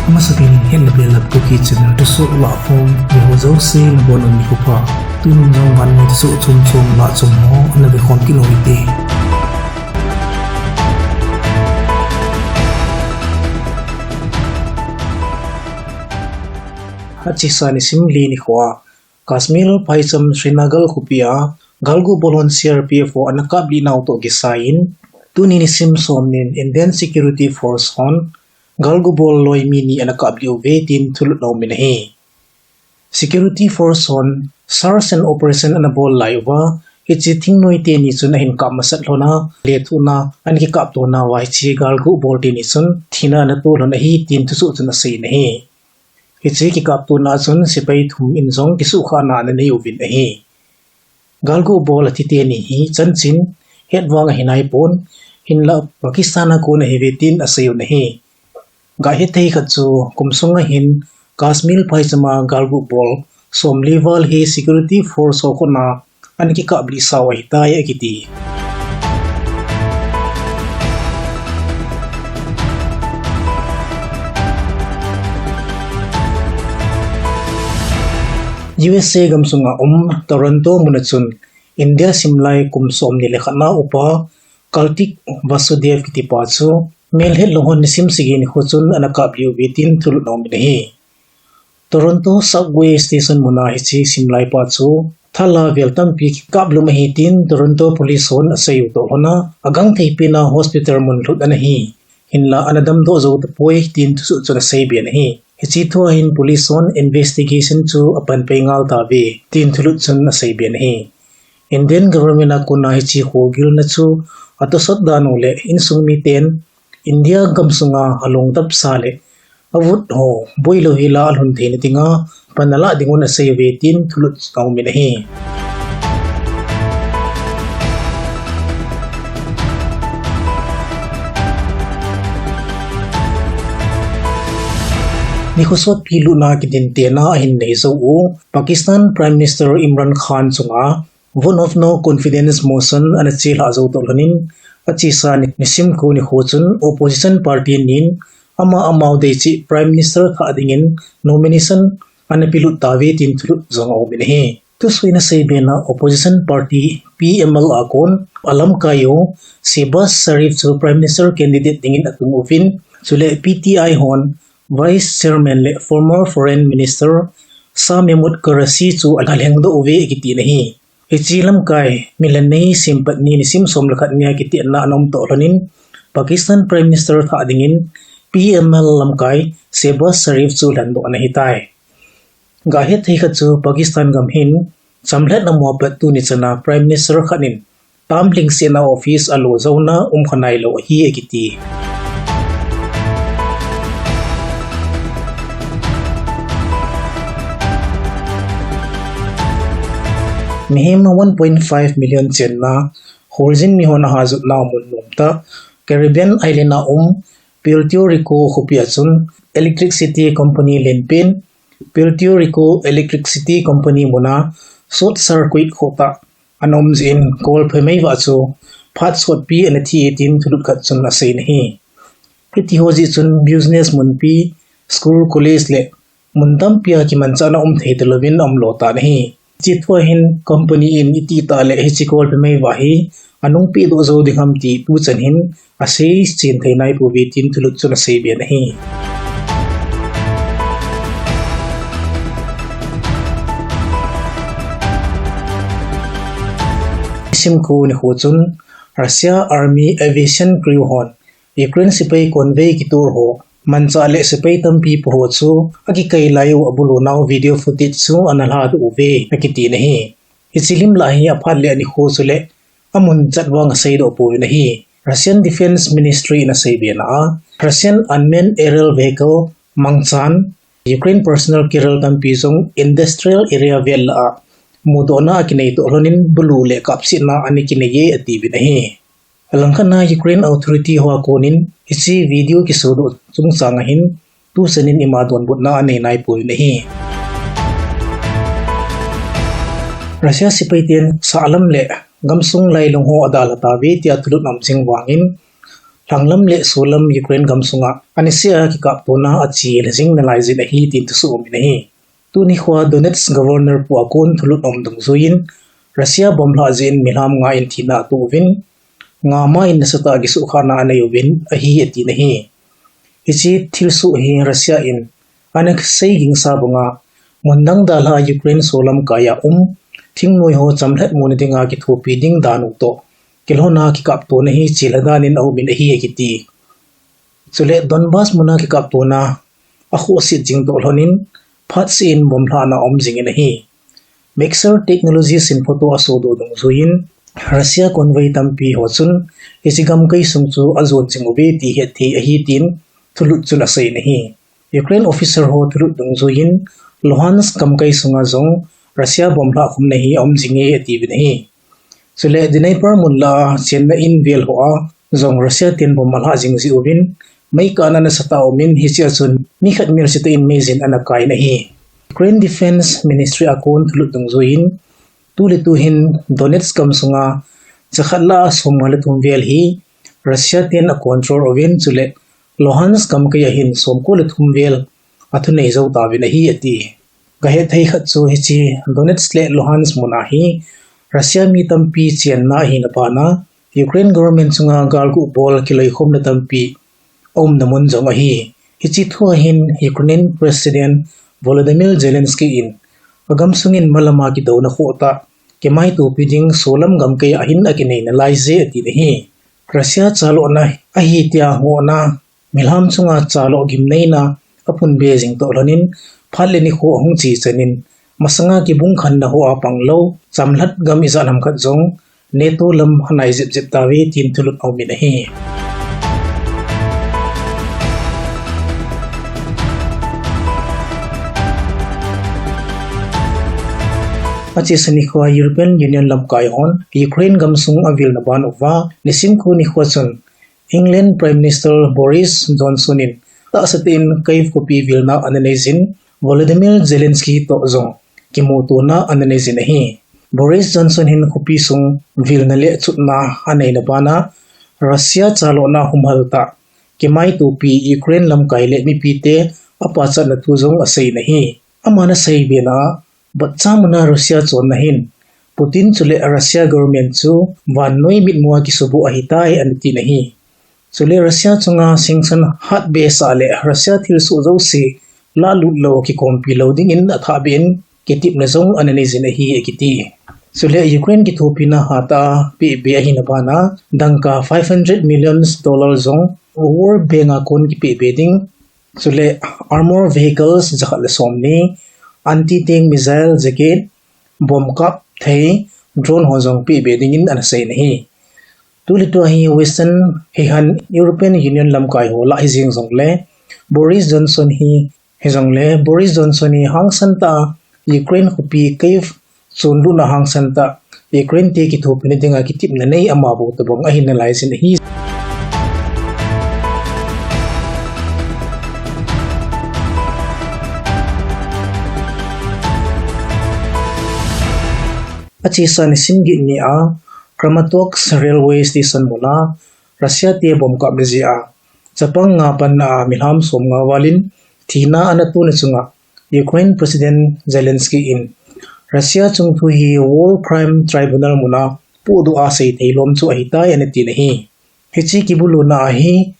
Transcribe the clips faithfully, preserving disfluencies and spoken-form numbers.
Amasapen in Hetna Belap Kuki channel thusoh lahkhom, mi ho jouse nabonun nikho pha. Tunin jong vannoi thusoh chomchom lahchom ho ana vekhom kit u hite. Achesa nisim li nikhoa Kashmir phaicham Srinagar khopia galgu bol hon C R P F ho ana kaplih nau toh kisai in, tuni nisim som nin Indian Security Force hon galgu bol loi mi ni ana kaplih uve tin thulut ana um in ahi. Security Force hon search and operation ana bol lai uva, hiche thingnoi teni chun ahin kap masat lhon a, lethuhna ana kikapto nauva hiche galgu bol teni chun thina ana to lhon ahi tin thusoh chun asei in ahi. Hiche kikaptona chun sepai thum in jong kisuhkhahna ana nei uvin ahi. Galgu bol athi teni hi chanchin het vang ahi naipon, hinlah Pakistan a kon ahiuve tin asei un ahi. Gahet thei khat chu kum sunga hin Kashmir phaichama galgu bol somli val hi Security Force ho khutna ana kikaplih sau ahitai akiti. U S A gamsunga um Toronto muna chun India simlai kum somni le khatna upa Kartik Vasudev kitipa chu melhetlou hon nisim sagi nikho chun ana kaplih uve tin thulut ana um in ahi. Toronto Subway Station muna hiche simlaipa chu thala vel tampi kikaplum ahi tin Toronto Police hon asei u toh lhon a, agangthei pena hospital mun lhut ana hi. Hinlah ana damdoh jou tapoi tin thusoh chun asei be in ahi. Hiche thua hin Police hon investigation chu apan pai ngal tauve tin thulut chun asei be in ahi. Indian government a kona hiche khogilna chu atosot dan u le insung miten India gamsunga alungtapsa le avut ho boilou hila alhun theina dinga pan alah dingun asei uve tin thulut ana um in ahi. Nikho sotpi lutna kidintena ahin nei jou u Pakistan Prime Minister Imran Khan chunga vote of no confidence motion ana chelhah jou toh lhonin, achesa ni, nisim ko nikho chun opposition party nin ama amau dei cheh Prime Minister khah dingin nomination ana pelut tauve tin thulut jong ana um in ahi. Thusoh in asei be na opposition party P M L a kon alamkai u Shehbaz Sharif chu Prime Minister candidate dingin atung uvin, chule P T I hon Vice Chairman le former Foreign Minister Shah Mehmood Qureshi chu alhengdoh uve akiti in ahi. Hiche lamkai milen nei sempatni nisim som le khat nia kitetna ana um toh lhonin Pakistan Prime Minister khah dingin P M L lamkai Shehbaz Sharif chu lhendoh ana hitai. Gahet thei khat chu Pakistan gam hin chamlhatna mua pat tuni chana Prime Minister khat in term lhingsetna office alo jouna um kha nailou ahi akiti. Mihem one point five million chenna kholjin mihon ahajotna mun nomtah Caribbean island a um Puerto Rico khopia chun electricity company lenpen Puerto Rico Electricity Company muna short circuit khohtah ana um jeh in kolphe meivah chu phat sotpi ana thi e tin thulut khat chun asei in ahi. Hitiho jeh chun business munpi, school, college le mun tampia kimanchahna um thei talouvin aumlo tan ahi. Hiche thua hin company in itih tah le hiche kolphe meivah hi anung pehdoh jou ding ham ti tuchan hin asei chen thei naipouve tin thulut chun asei be in ahi. Nisim ko nikho chun Russia Army aviation crew hon Ukraine sepai convoy kitur ho manchah le sepai tampi pu ho chu akikai lai u abulu nau video footage chu ana lhadoh uve akiti in ahi. Hiche lim lah hi aphat le anikho chule amun chat vang aseidoh pouvin ahi. Russian Defense Ministry in asei be na a, Russian unmanned aerial vehicle mangchan Ukraine personnel carrier tampi jong industrial area vel lah a mudohna akinei toh lhonin bulu le kapsetna ana kinei e atiuvin ahi. Alangkhat na Ukraine authority ho a konin hiche video kisodoh chungchang a hin tuchan in ima donbutna anei naipouvin ahi. Russia sepai ten sahlam le gamsung lailung ho adalha tauve tia thulut ana um jing vangin lhanglam le solam Ukraine gamsunga anisea kikaptona achil jing nalai jin ahi tin thusoh umin ahi. Tuni khoa Donetsk Governor pu a kon thulut aum dungjuiyin Russia bomb lhah jeh in milham nga in thina atoh uvin, nga ma in nasatah a kisuhkhahna anei uvin ahi atin ahi. Hiche thilsoh hi Russia in ana sei gingsa banga mun dang dalha Ukraine solam kaiya um thingnoi ho chamlhat muna dinga kithopi ding dan u toh kilhona kikaptona hi chilha dan in aumin ahi akiti. Chule Donbas muna kikaptona akhohset jing toh lhonin phatseh in bomb lhahna aum jingin ahi. Maxar Technologies in photo asodoh dungjuiyin Russia konvoi tampi ho chun hiche gamkai sung chu ajon jing uve ti hetthei ahi tin thulut chun aseiyin ahi. Ukraine officer ho thulut dungjuiyin Luhansk gamkai sunga jong Russia bomb lhah khumna hi aum jinge atiuvin ahi. Chule Dnipro mun lah a chenna in vel hoa jong Russia ten bomb alhah jing jiuvin, meikahna nasatah a umin hichea chun mi khat melsetah in meijin ana kaiyin ahi. Ukraine Defense Ministry a kon thulut dungjuiyin, tuletu hin Donetsk gamsunga chakhat lah a somnga le thum vel hi Russia ten acontrol uvin chule Luhansk gamkai a hin somko le thum vel athunei jou tauvin ahi ati. Gahet thei khat chu hiche Donetsk le Luhansk muna hi Russia mi tampi chenna ahina bana Ukraine government chunga galguh bol kiloikhomna tampi aumna mun jong ahi. Hiche thua hin Ukraine President Volodymyr Zelensky in agamsungin malama kidouna khohtah kimaitopi ding solam gamkai a hin akinei nalai je atin ahi. Russia chalona ahi tia ngohna milham chunga chaloh gimneina apunbe jing toh lhonin phat le nikho ahung che chanin masanga kibungkhenna hoa panglou chamlhat gam ijat ham khat jong NATO lam anai jepjep tauve tin thulut aumin ahi. Achesa nikhoa European Union lamkai hon Ukraine gamsung avilna ban uva, nisim khu nikho chun England Prime Minister Boris Johnson in tahsa tein Kyiv khopi vilna ananeijin, Volodymyr Zelensky toh jong kimutona ananeijin ahi. Boris Johnson hin khopi sung vilna le chutna aneina bana Russia chalona humhaltah kimaitopi Ukraine lamkai le mipite apachatna thu jong aseiyin ahi. Aman asei bena, botchamna Russia chonna hin Putin chule Russia government chu vannoi mitmua kisuboh ahitai anatin ahi. Chule Russia chunga sanction hatbesah le Russia thilsoh jouse lahlut lou kikompi lou dingin athahbeh in kitepna jong ananeijin ahi akiti. Chule Ukraine kithopina hatah a pehbe ahina bana dangka five hundred million dollar jong World Bank a kon kipehbe ding. Chule armor vehicles jakhat le somni, anti-tank missile jacket, bomb kap thei, drone ho jong pehbe dingin anaseiyin ahi. Tuletua hi Western hihen European Union lamkai ho lah hijeng jongle Boris Johnson hi hijongle Boris Johnson hi hangsan tah a Ukraine khopi Kyiv chonlutna hangsan tah Ukraine te kithopina dinga kitepna nei ama bou tobang ahi nalaijin ahi. Achesa nisim get nia Kramatorsk railway station muna Russia te bomb kapna jeh a chapang nga panna a milham somnga valin thina anatona chunga Ukraine President Zelensky in Russia chungthu hi War Crime Tribunal muna pohdoh a seithei lom chu ahitai anatin ahi. Hiche kibuluna a hi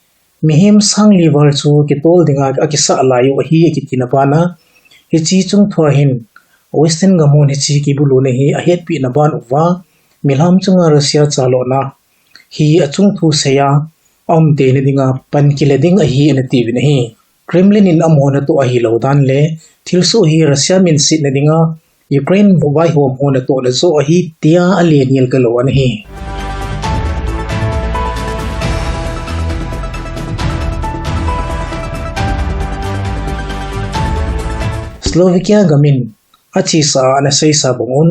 mihem sang li val chu kitol dinga akisah lai u ahi akitina bana hiche chungthua hin Western gam hon hiche kibuluna hi ahetpehna ban uva milham chunga Russia chalona hi achungthu seiya aumtheina dinga pan kila ding ahi anatiuvin ahi. Kremlin in amaho natoh ahilou dan le thilsoh hi Russia minsetna dinga Ukraine vaihom ho natohna joh ahi tia alen nel kalou anahi. Slovakia gam in achesa a anaseisa bang un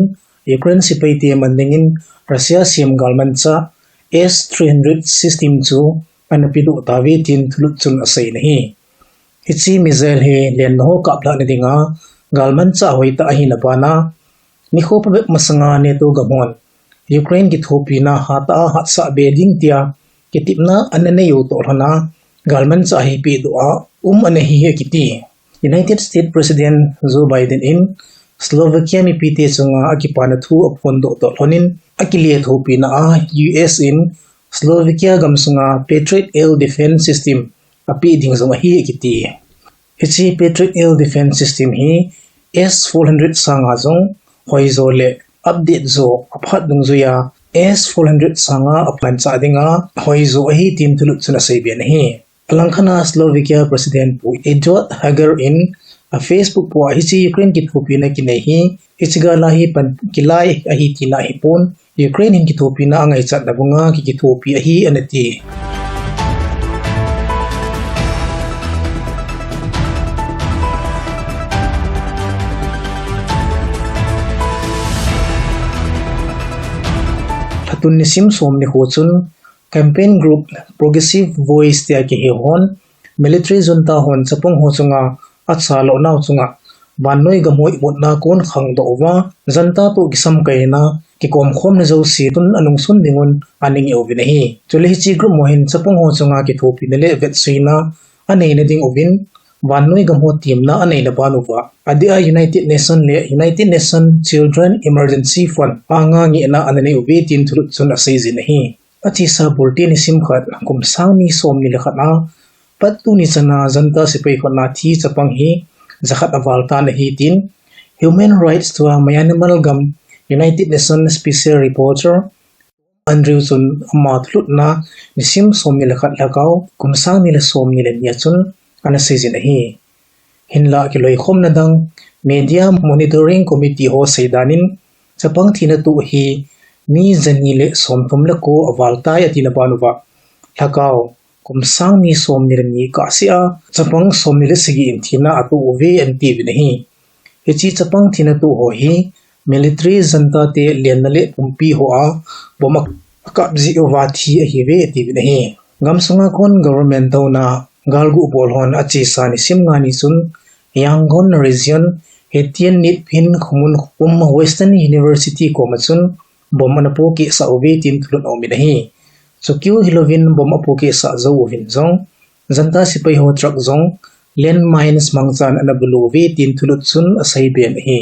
Ukraine sepaite man dingin Russia sem galmanchah S three hundred system chu anapedoh tauve tin thulut chun aseiyin ahi. Hiche missile hi lenna ho kaplhahna dinga galmanchah hoitah ahina bana nikho phabep masanga NATO gam hon Ukraine kithopina hatah a hatsah be ding tia kitepna ana nei u toh lhon a, galmanchah hi pehdoh a um ana hi akiti. United States President Joe Biden in Slovakia mipite chunga akipana thu aphondoh toh lhon in, akilethopi na a U S in Slovakia gamsunga Patriot Air Defense System apeh ding jong ahi akiti. Hiche Patriot Air Defense System hi S four hundred sanga jong hoijo le update jo aphat dungjuiya S four hundred sanga aphan chah dinga hoijo ahi tin thulut chun aseibe in ahi. Alangkhat a Slovakia President Pu Eduard Heger in a Facebook po a hiche Ukraine kithopina kinei hi, hiche gal a hi pan kilai ahi tina ahipon, Ukraine hin kithopina angaichatna bunga ki kithopi ahi anati. Lhatun nisim som nikho chun campaign group Progressive Voice tia kihe hon military junta hon chapang ho chunga acha lohnau chunga vannoi gam ho imutna kon khangdoh uva, junta toh kisamkaina kikomkhomna jouse tun anungsun dingun aningeh uvin ahi. Chule hiche group ho hin chapang ho chunga kithopina le vetsuina aneina ding uvin, vannoi gam ho temna aneina ban uva, adeh a United Nation le United Nation Children Emergency Fund anga ngehna ana nei uve tin thulut chun aseijin ahi. Achesa bulte nisim khat kum sang ni som ni le khat a pat tuni chana junta sepai khutna thi chapang hi jakhat aval tan ahi tin Human Rights tua Myanmar gam United Nations Special Reporter Andrew chun ama thulutna nisim som ni le khat lhakao kum sang ni le som ni le ni a chun ana seijin ahi. Hinlah kiloikhomna dang Media Monitoring Committee ho seidan in chapang thina toh hi mi jani le somthum le ko aval tai atina ban uva, lhakao kum sang ni som ni le ni kahsea chapang som ni le sagi in thina atoh uve anati uvin ahi. Hiche chapang thina toh ho hi military junta te lenna le pumpi hoa bomb akap jeh uva thi ahiuve ati uvin ahi. Gamsunga kon government douna galgu bol hon achesa nisim nga ni chun Yangon Region, Hetian Nitphin khomun um Western University koma chun bomb ana pohkeh sah uve tin thulut aumin ahi. Chukeu hilouvin bomb apohkeh sah jou uvin jong, junta sepai ho truck jong landmines mangchan ana bulu uve tin thulut chun aseibe in ahi.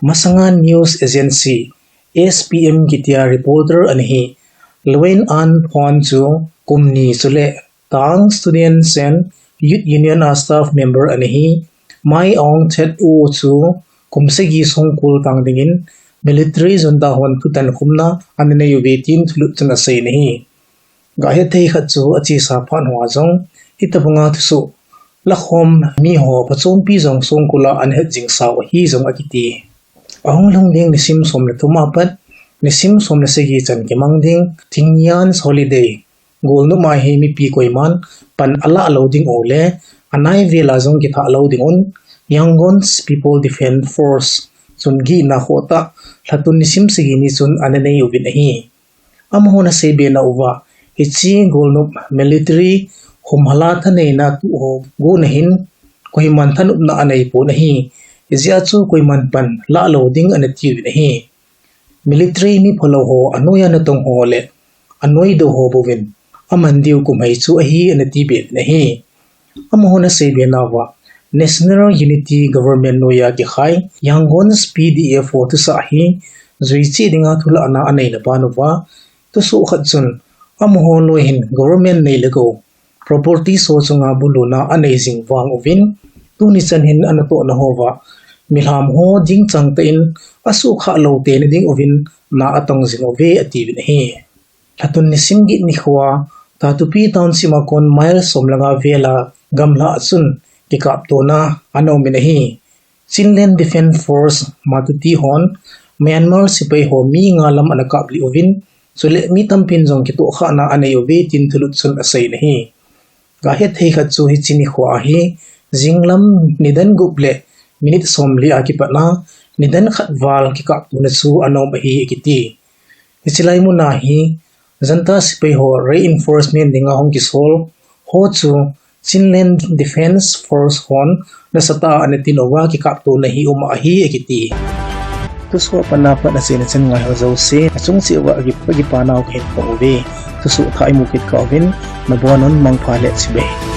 Masanga News Agency, S P M kitia reporter ana hi Lwin An Phon chu kum ni chule Tang Students and Youth Union a staff member ana hi Mai Aung Thet U chu kum sagi songkul tang dingin military junta hon thutan khumna ana nei uve tin thulut chun asei in ahi. Gahet thei khat chu achesa phat hoa jong hitobanga thusoh lakhom mi ho phachompi jong songkul a ana het jing sau ahi jong akiti. Ahung lhung ding nisim som le thum a pat nisim som le sagi chan kimang ding Thingyan's Holiday golnop a hi mipi koiman pan alah lou ding u le anai vel a jong kithah lou ding un Yangon's People Defense Force chun gihna khohtah lhatun nisim sagi ni chun ana nei uvin ahi. Amahon aseibe nauva, hiche golnop military humhala thaneina tuh ho guna hin koiman thanopna anei pon ahi. Hijeh a chu koiman pan lah lou ding ana tiuvin ahi. Military mi phalou ho anoiya natong ho le anoidoh ho bouvin aman diu kum hei chu ahi ana tibe uvin ahi. Amahon aseibe nauva, National Unity Government noiya kikhai Yangon's P D F ho thusah hi juiche dinga thulahna aneina ban uva, thusoh khat chun amaho loi hin government nei le gou property ho chunga buluna anei jing vang uvin, tuni chan hin anatohna houva milham ho dingchang tah in asuhkhah lou teni ding uvin na atong jing uve atiuvin ahi. Lhatun nisim get nikhoa Tatupi Township a kon mile som le nga vela gamlah a chun kikaptona ana umin ahi. Chinland Defense Force Matuti hon Myanmar sepai ho mi nga lam ana kaplih uvin, chule mi tampin jong kitohkhahna anei uve tin thulhut chun asei in ahi. Gahet thei khat chu hiche nikhoa hi jinglam nidan gup le minute somli a kipatna nidan khat val kikaptona chu ana um ahi akiti. Hiche lai muna hi junta sepai ho reinforcement dinga hung kisol ho chu Chinland Defense Force hon nasatah a ana tin uva kikaptona hi um ahi akiti. Thusoh a pat na pat aseina chan ngai ho jouse achung cheh uva akipa nau kahin phong uve. thusoh thah imu kit kauvin, nabonun mangpha le chibai.